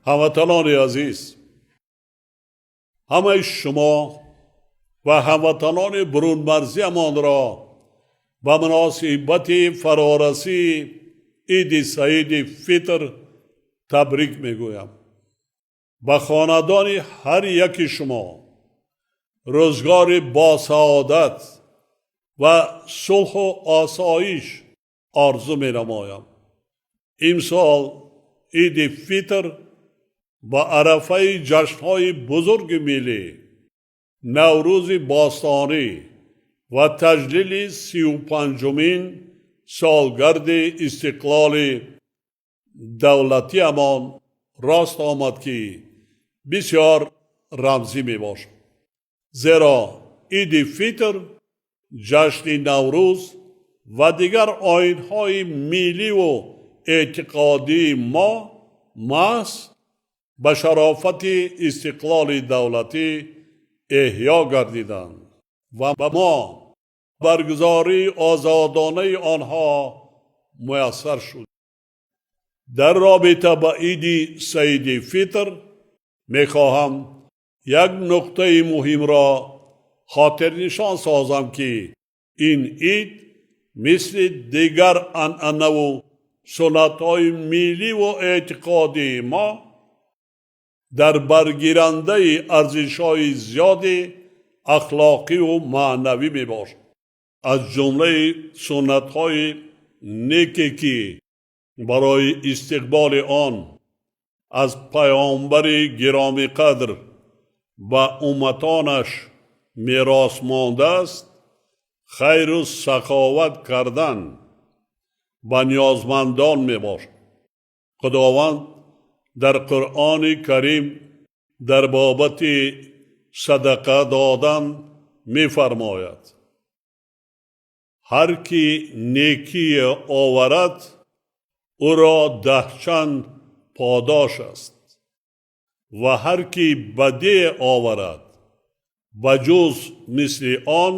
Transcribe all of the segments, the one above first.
Ҳамватанони азиз, ҳамаи шумо ва ҳамватанони бурунмарзиямонро ба муносибати фарорасии Иди Саиди Фитр табрик мегӯям. Ба хонадони ҳар яки шумо рӯзгори босаодат ва сулҳу осоиш орзу менамоям. Имсол Иди Фитр ба арафаи ҷашнҳои бузурги миллӣ, Наврӯзи бостонӣ ва таҷлили 35-умин солгарди истиқлоли давлатиамон рост омад, ки бисёр рамзӣ мебошад. Зеро Иди Фитр, ҷашни Наврӯз ва дигар оинҳои милливу эътиқодии мо маҳз ба шарофати истиқлоли давлатӣ эҳё гардиданд ва ба мо баргузории озодонаи онҳо муяссар шуд. Дар робита ба Иди Саиди Фитр мехоҳам як нуқтаи муҳимро хотирнишон созам, ки ин ид мисли дигар анъанаву суннатҳои милливу эътиқодии мо дар баргирандаи арзишҳои зиёди ахлоқиву маънавӣ мебошад. Аз ҷумлаи суннатҳои неке, ки барои истиқболи он аз паёмбари гиромиқадр ба умматонаш мерос мондааст, хайру саховат кардан ба ниёзмандон мебошад. Худованд дар Қуръони Карим дар бобати садақа додан мефармояд: «Ҳар ки некие оварад, ӯро 10 чанд подош аст ва ҳар ки бадие оварад, ба ҷуз мисли он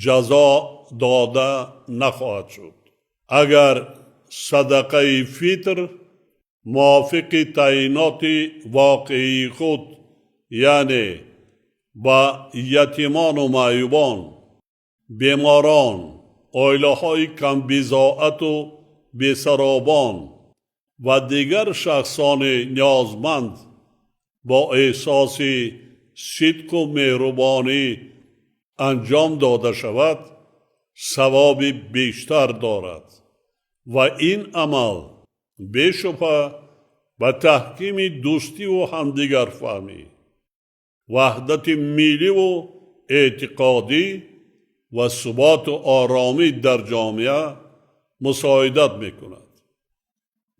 ҷазо дода нахоҳад шуд». Агар садақаи фитр мувофиқи таъйиноти воқеии худ, яъне ба ятимону маъюбон, беморон, оилаҳои камбизоату бесаробон ва дигар шахсони ниёзманд бо эҳсоси сидқу меҳрубонӣ анҷом дода шавад, савоби бештар дорад ва ин амал бешубҳа ба таҳкими дӯстиву ҳамдигарфаҳмӣ, ваҳдати милливу эътиқодӣ ва суботу оромӣ дар ҷомеа мусоидат мекунад.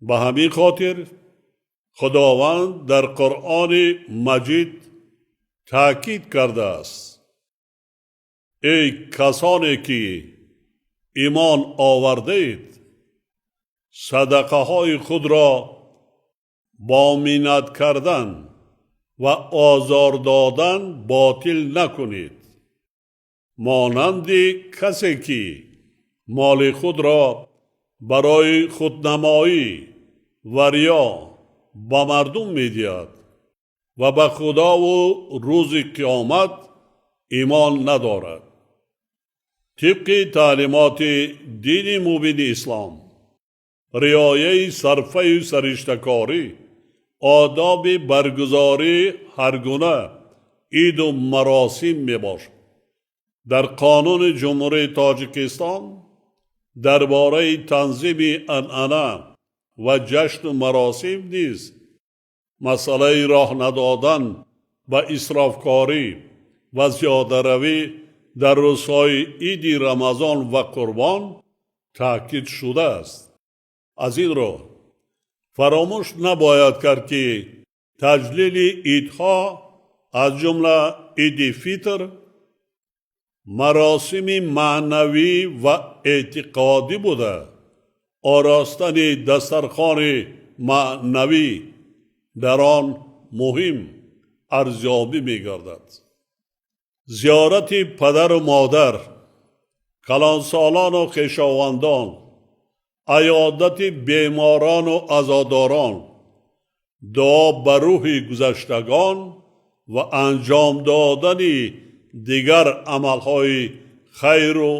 Ба ҳамин хотир Худованд дар Қуръони Маҷид таъкид кардааст: «Эй касоне ки имон овардаед, садақаҳои худро бо миннат кардан ва озор додан ботил накунед, монанди касе ки моли худро барои худнамоӣ ва риё ба мардум медиҳад ва ба Худову рӯзи қиёмат имон надорад». Тибқи таълимоти дини мубини ислом, риояи сарфаю сариштакорӣ одоби баргузории ҳар гуна иду маросим мебошад. Дар Қонуни Ҷумҳурии Тоҷикистон дар бораи танзими анъана ва ҷашну маросим низ масъалаи роҳ надодан ба исрофкорӣ ва зиёдаравӣ дар рӯзҳои иди Рамазон ва Қурбон таъкид шудааст. Аз ин рӯ фаромӯш набояд кард, ки таҷлили идҳо, аз ҷумла Иди Фитр, маросими маънавӣ ва эътиқодӣ буда, оростани дастархони маънавӣ дар он муҳим арзёбӣ мегардад. Зиёрати падару модар, калонсолону хешовандон, аёдати беморону азодорон, дуо ба рӯҳи гузаштагон ва анҷом додани дигар амалҳои хайру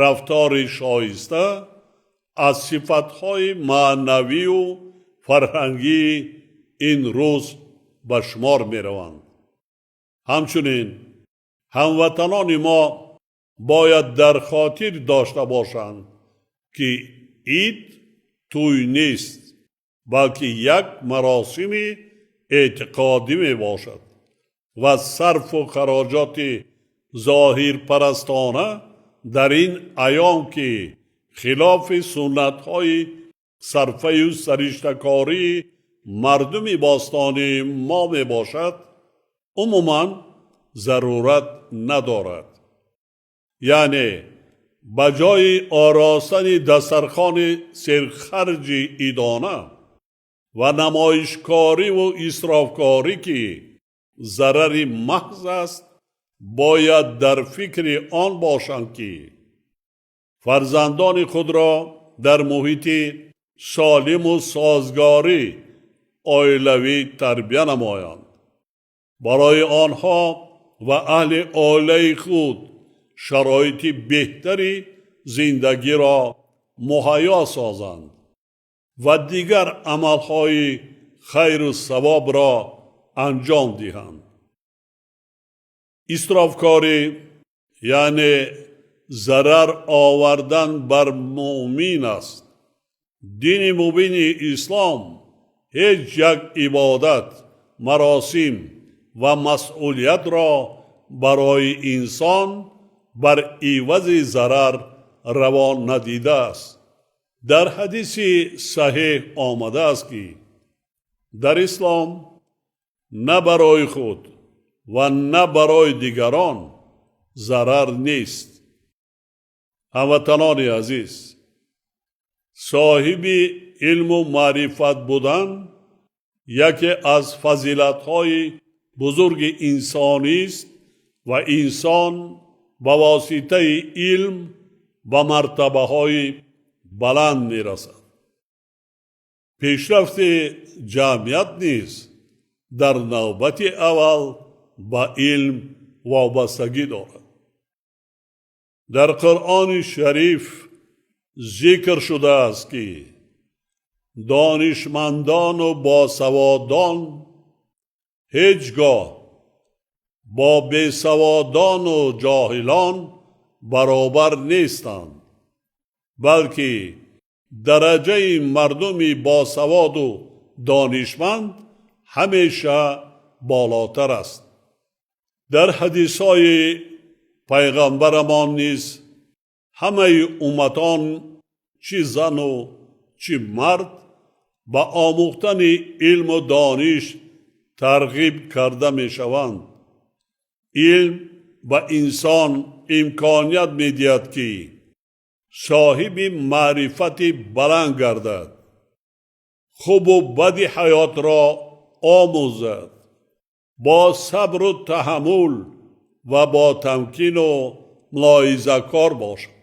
рафтори шоиста аз сифатҳои маънавию фарҳангии ин рӯз ба шумор мераванд. Ҳамчунин ҳамватанони мо бояд дар хотир дошта бошанд, ки ид тӯй нест, балки як маросими эътиқодӣ мебошад ва сарфу хароҷоти зоҳирпарастона дар ин айём, ки хилофи суннатҳои сарфаю сариштакории мардуми бостонии мо мебошад, умуман зарурат надорад. Яъне ба ҷои оростани дастархони серхарҷи идона ва намоишкориву исрофкорӣ, ки зарари маҳз аст, бояд дар фикри он бошанд, ки фарзандони худро дар муҳити солиму созгорӣ оилавӣ тарбия намоянд, барои онҳо ва аҳли оилаи худ шароити беҳтари зиндагиро муҳайё созанд ва дигар амалҳои хайру савобро анҷом диҳанд. Исрофкорӣ яъне зарар овардан бар муъмин аст. Дини мубини ислом ҳеҷ як ибодат, маросим ва масъулиятро барои инсон бар ивази зарар раво надидааст. Дар ҳадиси саҳеҳ омадааст, ки дар ислом на барои худ ва на барои дигарон зарар нест. Ҳамватанони азиз, соҳиби илму маърифат будан яке аз фазилатҳои бузурги инсонист ва инсон ба воситаи илм ба мартабаҳои баланд мерасад. Пешрафти ҷамъият низ дар навбати аввал ба илм вобастагӣ дорад. Дар Қуръони Шариф зикр шудааст, ки донишмандону босаводон ҳеҷ гоҳ бо бесаводону ҷоҳилон баробар нестанд, балки дараҷаи мардуми босаводу донишманд ҳамеша болотар аст. Дар ҳадисҳои пайғамбарамон низ ҳамаи умматон, чӣ зану чӣ мард, ба омӯхтани илму дониш тарғиб карда мешаванд. Илм ба инсон имконият медиҳад, ки соҳиби маърифати баланд гардад, хубу бади ҳаётро омӯзад, бо сабру таҳаммул ва бо тамкину мулоҳизакор бошад.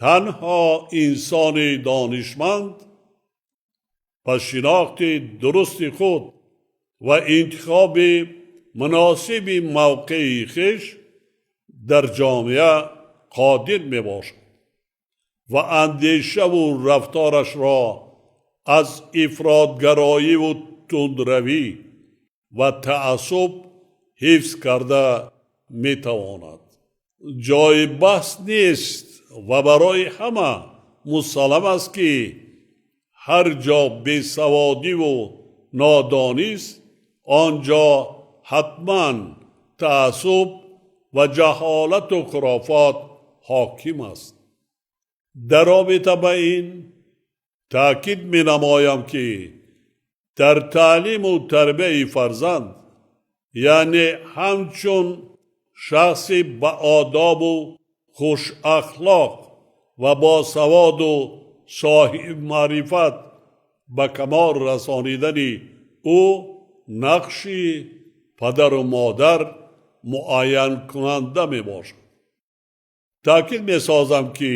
Танҳо инсони донишманд ба шинохти дурусти худ ва интихоби муносиби мавқеи хеш дар ҷомеа қодир мебошад ва андешаву рафторашро аз ифротгароиву тундравӣ ва таассуб ҳифз карда метавонад. Ҷои баҳс нест ва барои ҳама мусаллам аст, ки ҳар ҷо бесаводиву нодонист, он ҷо ҳатман таассуб ва ҷаҳолату хурофот ҳоким аст. Дар робита ба ин таъкид менамоям, ки дар таълиму тарбияи фарзанд, яъне ҳамчун шахси баодобу хушахлоқ ва босаводу соҳибмаърифат ба камол расонидани ӯ нақши падару модар муайянкунанда мебошад. Таъкид месозам, ки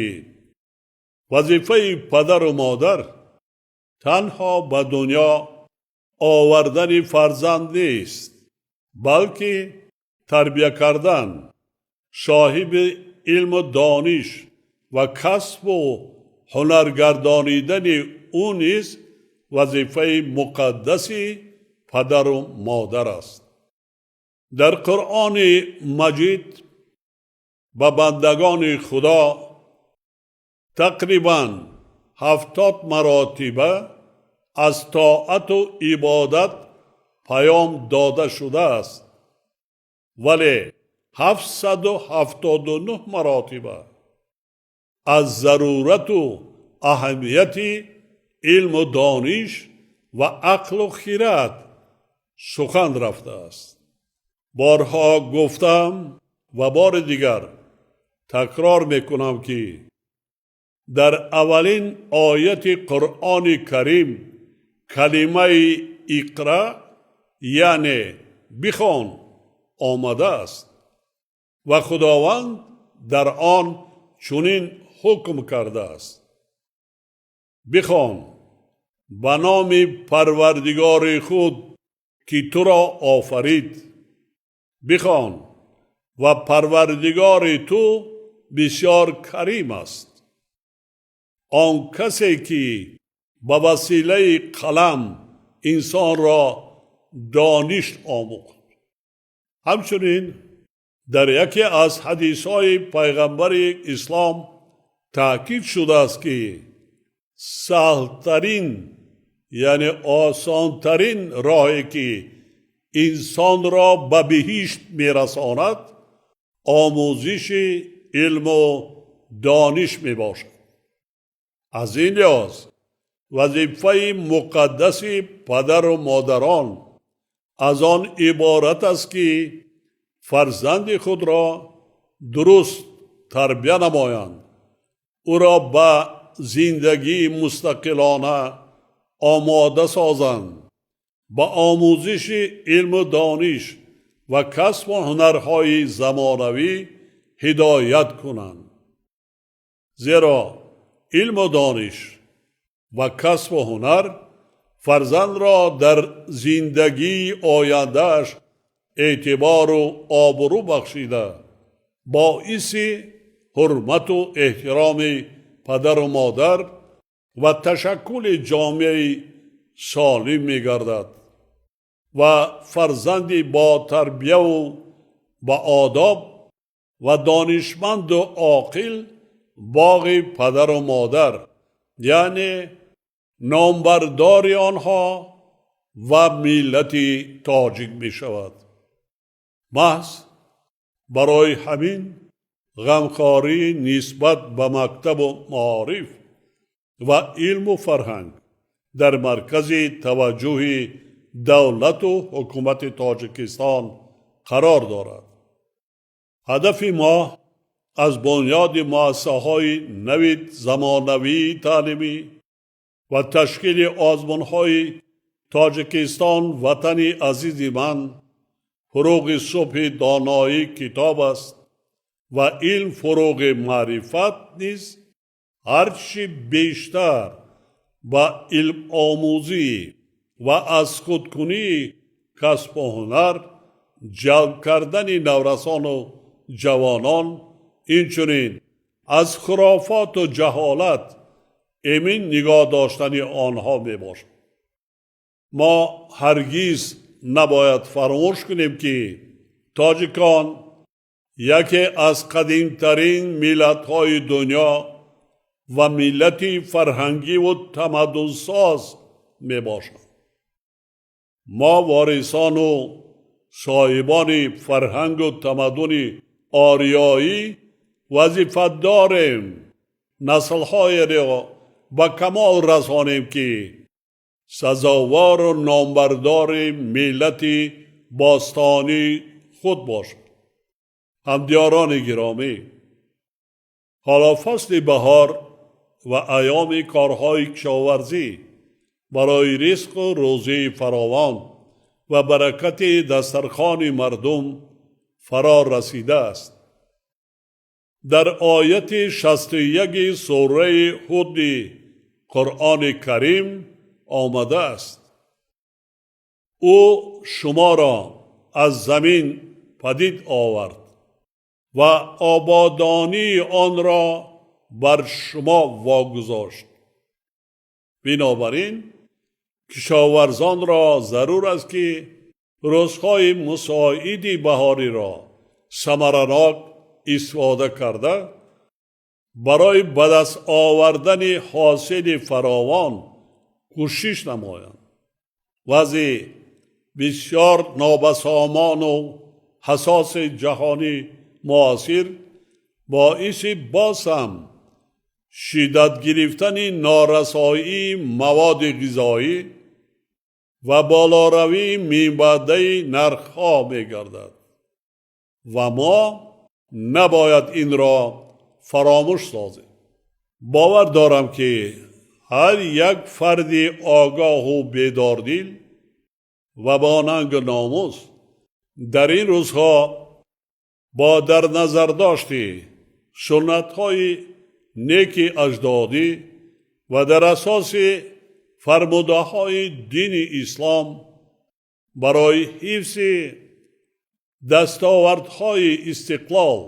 вазифаи падару модар танҳо ба дунё Овардани фарзанд нест, балки тарбия кардан, соҳиби илму дониш ва касбу ҳунар гардонидани ӯ низ вазифаи муқаддаси падару модар аст. Дар Қуръони Маҷид ба бандагони Худо тақрибан 70 маротиба аз тоату ибодат паём дода шудааст, вале 779 маротиба аз зарурату аҳамияти илму дониш ва ақлу хирад сухан рафтааст. Борҳо гуфтам ва бори дигар такрор мекунам, ки дар аввалин ояти Қуръони Карим калимаи «Иқра», яъне бихон, омадааст ва Худованд дар он чунин ҳукм кардааст: «Бихон ба номи Парвардигори худ, ки туро офарид. Бихон ва Парвардигори ту бисёр карим аст. Он касе ки ба василаи қалам инсонро дониш омӯхт». Ҳамчунин дар яке аз ҳадисҳои пайғамбари ислом таъкид шудааст, ки саҳлтарин, яъне осонтарин роҳе, ки инсонро ба биҳишт мерасонад, омӯзиши илму дониш мебошад. Аз ин лиҳоз вазифаи муқаддаси падару модарон аз он иборат аст, ки фарзанди худро дуруст тарбия намоянд, ӯро ба зиндагии мустақилона омода созанд, ба омӯзиши илму дониш ва касбу ҳунарҳои замонавӣ ҳидоят кунанд. Зеро илму дониш ва касбу ҳунар фарзандро дар зиндагии ояндааш эътибору обрӯ бахшида, боиси ҳурмату эҳтироми падару модар ва ташаккули ҷомеаи солим мегардад ва фарзанди ботарбияву ба одоб ва донишманду оқил боғи падару модар, яъне номбардори онҳо ва миллати тоҷик мешавад. Маҳз барои ҳамин ғамхорӣ нисбат ба мактабу маориф ва илму фарҳанг дар маркази таваҷҷӯҳи давлату ҳукумати Тоҷикистон қарор дорад. Ҳадафи мо аз бунёди муассисаҳои нави замонавии таълимӣ ва ташкили озмунҳои «Тоҷикистон ватани азизи ман», «Фурӯғи субҳи доноӣ китоб аст» ва «Илм фурӯғи маърифат» низ ҳарчи бештар ба илмомӯзӣ ва аз худкунии касбу ҳунар ҷалб кардани наврасону ҷавонон, инчунин аз хурофоту ҷаҳолат эмин нигоҳ доштани онҳо мебошад. Мо ҳаргиз набояд фаромӯш кунем, ки тоҷикон яке аз қадимтарин миллатҳои дунё ва миллати фарҳангиву тамаддунсоз мебошанд. Мо ворисону соҳибони фарҳангу тамаддуни ориёӣ вазифа дорем наслҳоеро ба камол расонем, ки сазовору номбардори миллати бостонии худ бошад. Ҳамдиёрони гиромӣ, ҳоло фасли баҳор ва айёми корҳои кишоварзӣ барои ризқу рӯзии фаровон ва баракати дастархони мардум фаро расидааст. Дар ояти 61-и сураи Ҳуди Қуръони Карим омадааст: Ӯ шуморо аз замин падид овард ва ободонии онро бар шумо вогузошт. Бинобар ин кишоварзонро зарур аст, ки рӯзҳои мусоиди баҳориро самаранок истифода карда, барои ба даст овардани ҳосили фаровон кӯшиш намоянд. Вазъи бисёр нобасомону ҳассоси ҷаҳони муосир боиси боз ҳам шиддат гирифтани норасоии маводи ғизоӣ ва болоравии минбаъдаи нархҳо мегардад ва мо набояд инро фаромӯш созем. Бовар дорам, ки ҳар як фарди огоҳу бедордил ва бо нангу номус дар ин рӯзҳо бо дар назардошти суннатҳои неки аҷдодӣ ва дар асоси фармудаҳои дини ислом барои ҳифзи дастовардҳои истиқлол,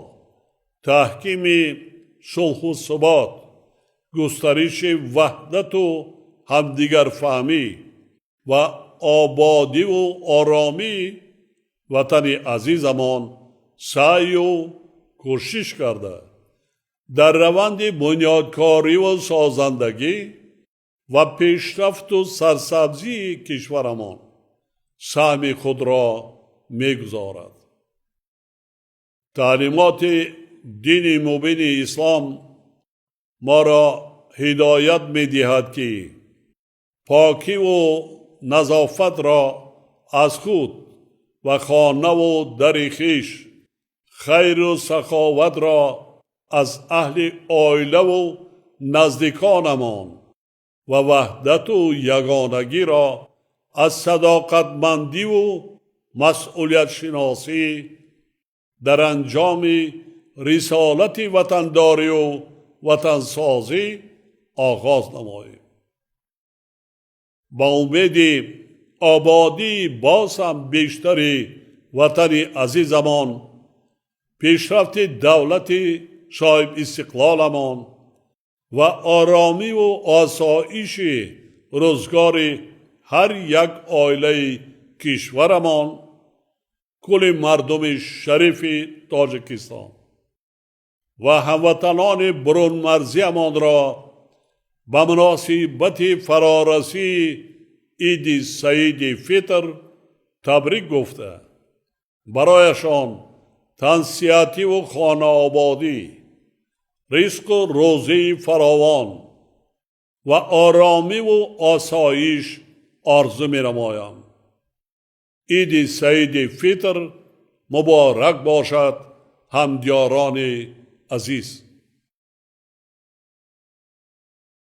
таҳкими сулҳу субот, густариши ваҳдату ҳамдигарфаҳмӣ ва ободиву оромии ватани азизамон саъю кӯшиш карда, дар раванди бунёдкориву созандагӣ ва пешрафту сарсабзии кишварамон саҳми худро мегузорад. Таълимоти дини мубини ислом моро ҳидоят медиҳад, ки покиву назофатро аз худ ва хонаву дари хиш, хайру саховатро аз аҳли оилаву наздиконамон ва ваҳдату ягонагиро аз садоқатмандиву масъулиятшиносӣ дар анҷоми рисолати ватандорию ватансозӣ оғоз намоем. Ба умеди ободии боз ҳам бештари ватани азизамон, пешрафти давлати соҳибистиқлоламон ва оромиву осоиши рӯзгори ҳар як оилаи кишварамон, кулли мардуми шарифи Тоҷикистон ва ҳамватанони бурунмарзиямонро ба муносибати фарорасии Иди Саиди Фитр табрик гуфта, барояшон тансиҳативу хонаободӣ, ризқу рӯзии фаровон ва оромиву осоиш орзу менамоям. Иди Саиди Фитр муборак бошад, ҳамдиёрони азиз!